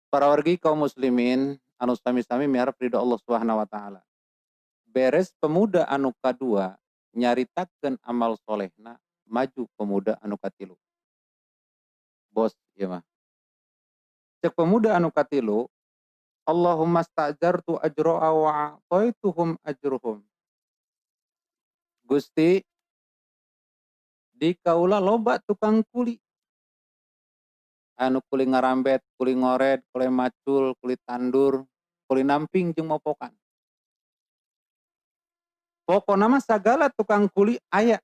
Para wargi kaum muslimin anu sami-sami miharep ridho Allah Subhanahu wa taala. Beres pemuda anu kadua nyaritakeun amal solehna, maju pemuda anu katilu. Bos ieu mah. Cek pemuda anu katilu, Allahumma sta'jartu ajra'a wa a'taituhum ajruhum. Gusti, di kaula loba tukang kuli. Anu kuli ngarambet, kuli ngored, kuli macul, kuli tandur, kuli namping jeung mopokan. Pokona mah sagala tukang kuli aya.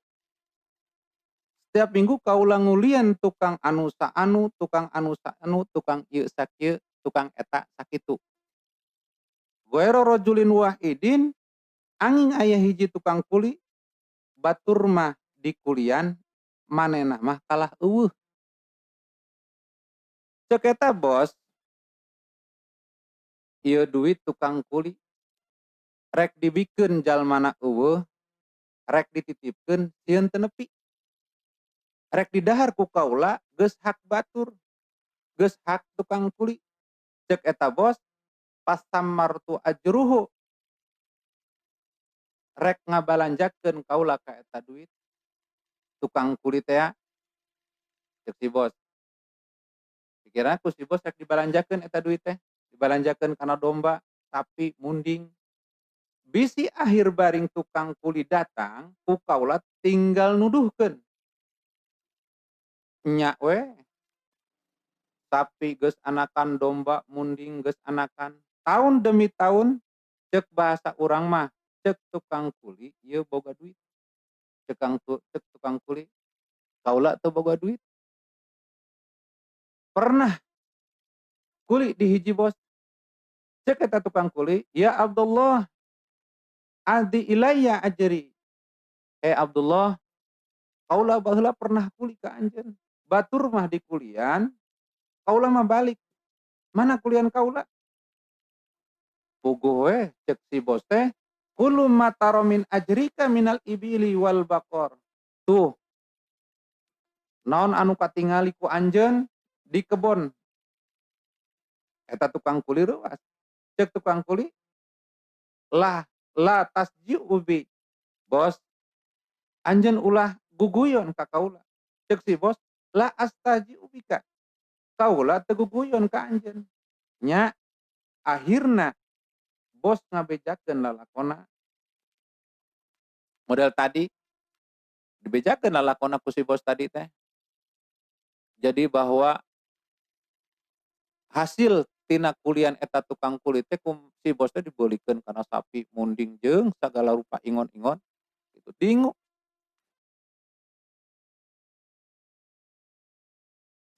Setiap minggu kaula ngulian tukang anu saanu, tukang anu saanu, tukang ieu sakieu, tukang eta sakitu. Ghairu rajulin wahidin, angin aya hiji tukang kuli, batur mah dikulian, manehna mah kalah eueuh. Cek eta bos, ieu duit tukang kuli, rek dibikeun jalmana eueuh, rek dititipkeun sieun teu nepi. Rek didahar ku kaula geus hak batur, geus hak tukang kuli. Cek eta bos, pasamartu ajruhu, rek ngabalanjakeun kaula ka eta duit tukang kuli tea. Cek si bos, pikiran ku si bos rek dibalanjakeun eta duit teh, dibalanjakeun kana domba, sapi, munding. Bisi akhir baring tukang kuli datang, ku kaula tinggal nuduhkeun. Nya we, sapi geus anakan, domba, munding geus anakan. Tahun demi tahun, cek bahasa urang mah, cek tukang kuli ieu boga duit. Cek tukang kuli, kaula teu boga duit. Pernah kuli di hiji bos. Cek eta tukang kuli, ya Abdullah, adi ilayya ajri. Abdullah, kaula baheula pernah kuli ka anjeun. Batur mah di kulian, kaula mah balik. Mana kulian kaula? Puguh we, cek si bos teh, kullu ma tara min ajrika minal ibili wal baqar. Tuh. Naon anu katingali ku anjeun di kebon. Eta tukang kuli reuas. Cek tukang kuli, lah la tasji'u bi. Bos, anjeun ulah guguyon ka kaula. Cek si bos, la astaji'u bika. Kaula teu guguyon ka anjeun. Nya akhirna bos ngabejakeun lalakona. Model tadi dibejakeun lalakona ku si bos tadi teh. Jadi bahwa hasil tina kulian eta tukang kuli teh ku si bos teh dibeulikeun kana sapi, munding jeung sagala rupa ingon-ingon gitu. Dingu.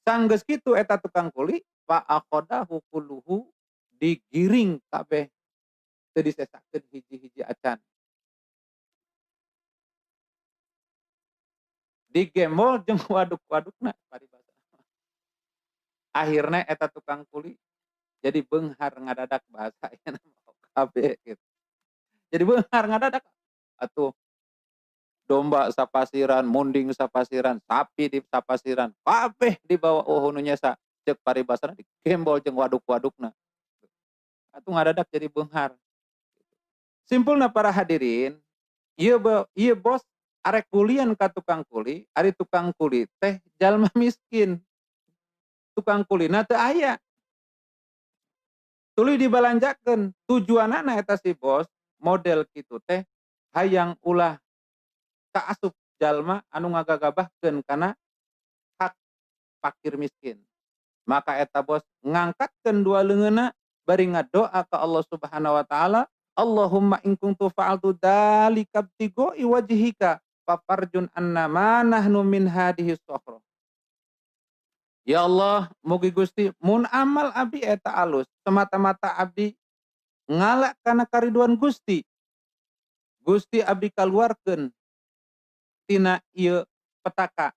Sanggeus kitu eta tukang kuli fa akhodahu kulluhu digiring kabeh teu disesakeun hiji-hiji acan. Digembol jeung waduk-wadukna paribasa. Akhirna eta tukang kuli jadi beunghar ngadadak bahasa ayeuna mah kabeh gitu. Jadi beunghar ngadadak atuh domba sapasiran, munding sapasiran, sapi di sapasiran, kabeh dibawa eueuh nu nyesa. Ceuk paribasana digembol jeung waduk-wadukna. Atuh ngadadak jadi beunghar. Simpulna para hadirin, ieu bos arek kulian ka tukang kuli, ari tukang kuli teh jalma miskin. Tukang kulina teu aya. Tuluy dibalanjakeun, tujuanana eta si bos model kitu teh hayang ulah kaasup jalma anu ngagagabahkeun kana hak fakir miskin. Maka eta bos ngangkatkeun dua leungeunna bari ngadoa ka Allah Subhanahu wa taala, Allahumma in kuntu fa'altu dzalika ibtigha'i wajhika fafarjun anna ma nahnu min hadhihi sakhrah. Ya Allah, mugi Gusti mun amal abdi eta alus, semata-mata abdi ngalak kana kariduan Gusti. Gusti abdi kaluarkeun tina ieu petaka.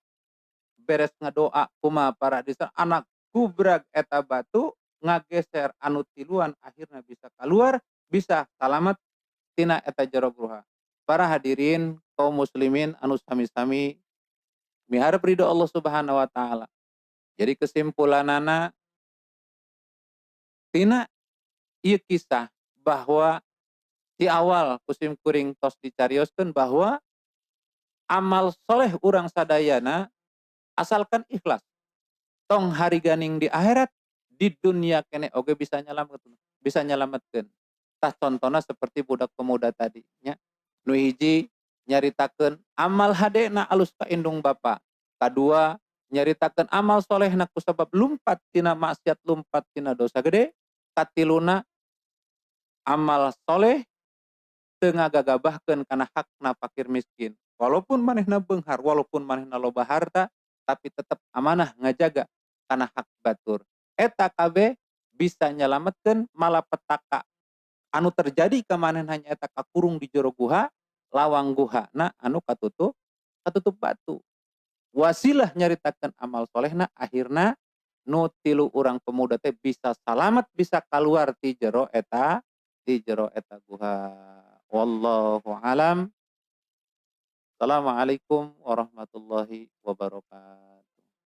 Beres ngadoa kumaha para desa anak gubrag eta batu ngageser anu tiluan akhirna bisa keluar, bisa salamat tina eta jero gruha. Para hadirin kaum muslimin anu sami-sami miharep ridho Allah Subhanahu wa taala. Jadi kesimpulanana Tina ieu kisah bahwa di awal ku sim kuring tos dicarioskeun bahwa amal soleh urang sadayana asalkan ikhlas. Tong hariganing di akhirat, di dunia kene oge bisa nyalametkeun, bisa nyalametkeun. Tah contona seperti budak pemuda tadi nya. Nu hiji nyaritakeun amal hadena alus ka indung bapa. Kadua nyaritakeun amal solehna kusabab lumpat tina maksiat, lumpat tina dosa gede. Katiluna amal soleh teu ngagagabahkeun kana hakna fakir miskin. Walaupun manehna beunghar, walaupun manehna loba harta, tapi tetep amanah ngajaga kana hak batur. Eta kabeh bisa nyalametkeun malapetaka anu terjadi ka manehna nyaeta kakurung di jero guha, lawang guhana anu katutup batu. Wasilah nyaritakeun amal solehna akhirna nu tilu urang pemuda teh bisa salamet, bisa kaluar ti jero eta, ti jero eta guha. Wallahu alam. Assalamualaikum warahmatullahi wabarakatuh.